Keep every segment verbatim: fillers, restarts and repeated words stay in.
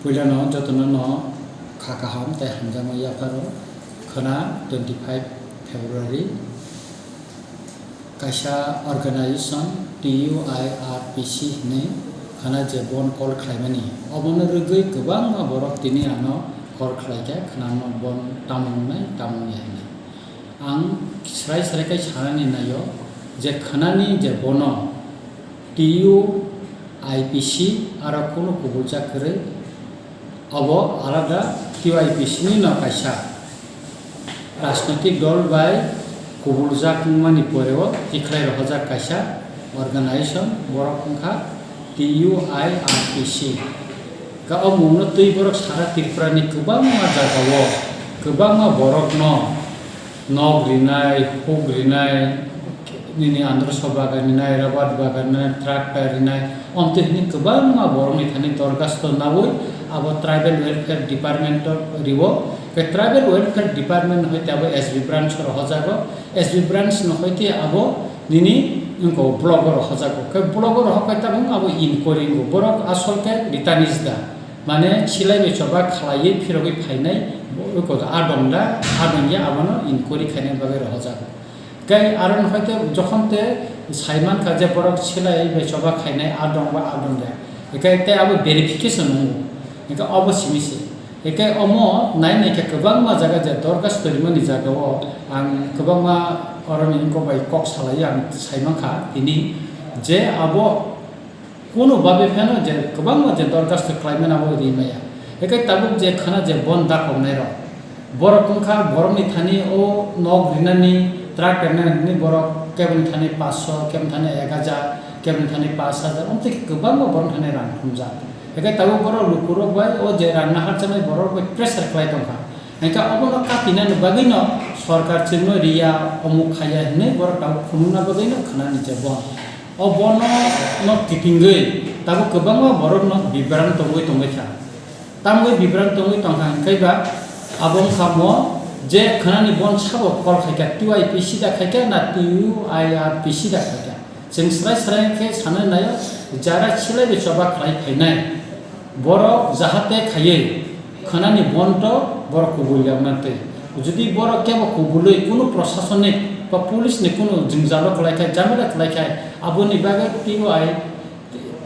Puilano jotono no kha kaham tei hamjakma yapharo. Khwna twenty five February kaisa organization T U I R P C hinwi khwna je bon call khlaimani, obono rwgwi kwbangma borok tini ano call khlaikha, khwna no bon tamo wngnai tamo wngya hinwi. Ang srai srai khe sanani naio je khwnani je bono T U I P C aro kunu kubuljak kwrwi, obo alada T U I P C ni no kaisa rajnoitik dol bai kubuljak wngmani poreo tikhlai rohorjak kaisa organization, borok wngkha T U I R P C. Ka o mungno twi borok sara Tripura ni kwbangma jagao kwbangma borokno nok rinai, huk rinai, nini androso bagan rinai, rabar bagan rinai, tractor rinai, omtwi hwnwi kwbangma borokni thani dorkhasto naui abo Tribal Welfare Department o riwo. Khe Tribal Welfare Department hoite abo S B branch o rohojago, S B branch no hoite abo nini wngkha block o rohojago. Khe block o rohor khe tabuk abo inquiry wngo, borok asol khe ritanis da. Mane silai bai choba khlaiwi phirogwi phainai, eko adong da, adong ya abono inquiry khainai bagwi rohojago. Tei aro no hai te jokhon te saimankha je borok silai bai choba khainai adong ba adong ya. Ekai tei abo verification wngo. Ekai obo simi se. Ekai omo nai nai khe kwbangma jaga je dorkhasto rimani jagao ang kwbangma oroni wngkok bai kok salai ang saimankha tini je abo Kunu babe phano je kwbangma je dorkhasto khlaimani abo ri maya. Ekai tabuk je khwna je bon dakoknai rok. Borok wngkha borokni thani o nok rinani, truck rinani borok keboni thani paanch sho, keboni thani ek hajar, keboni thani paanch hajar, omtwi khe kwbangma borokni thani rang thumjak. Ekai tabuk borok lukurok bai o je rang naharjaknai borok bai pressure khlai tongkha. Hingkhe obono katinani bagwino sorkar chwngno riya, omuk khaiya hinwi borok tabuk phunukna bagwino khwnani je bon. O bono no kitingwi tabuk kwbangma borokno bibran tongwi tongwi kha. Tamwi bibran tongwi tongkha hingkhe ba abo wngkha mo je khwnani bon sabo call khaikha, T Y P C da khaikha na T U I R P C da khaikha. Chwng srai srai khe sanwi naio, jara silai bai choba khlai phainai. Borok jahate khaiwi khwnani bonto borok kubul yakna twi. Jodi borok kebo kubului kunu prosasonik ba police ni kunu jwngjalo kwlai khai, jamila kwlai khai, aboni bagwi T Y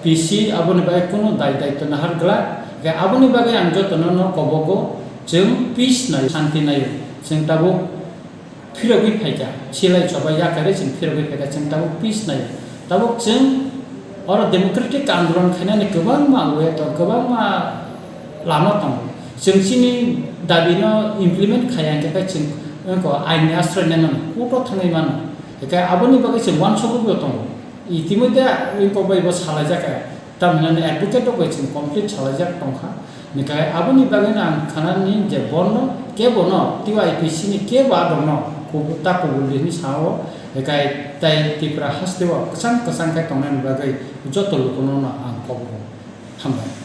P C aboni bagwi kunu dai daitw nahar glak. Hwnkhe aboni bagwi ang jotono no kobogo, chwng peace naio, shanti naio. Chwng tabuk phirogwi phaikha, silai choba yakarwi chwng phirogwi phaikha, chwng tabuk peace nai. Tabuk chwng oro democratic andolon khainani kwbangma way tong, kwbangma lama tongo. Chwng chini dabino implement khaiya hwnkhe chwng wngkha aini asroi nai mano, court o thangwi mano. Hwnkhe aboni bagwi chwng uansukgwi bo tongo. Itimodhye wngkha bai bo salaijak. Tamhinani advocate rok bai chwng complete salaijak tongkha. Hwnkhe aboni bagwino ang khwnani je bono kebono T Y P C ni kebo adokno kubu-, ta kubul di hwnwi sao, hwnkhe tei Tripura hasteo kwchang kwchang khe tongnani bagwi joto lukuno no ang koboro. Hambai.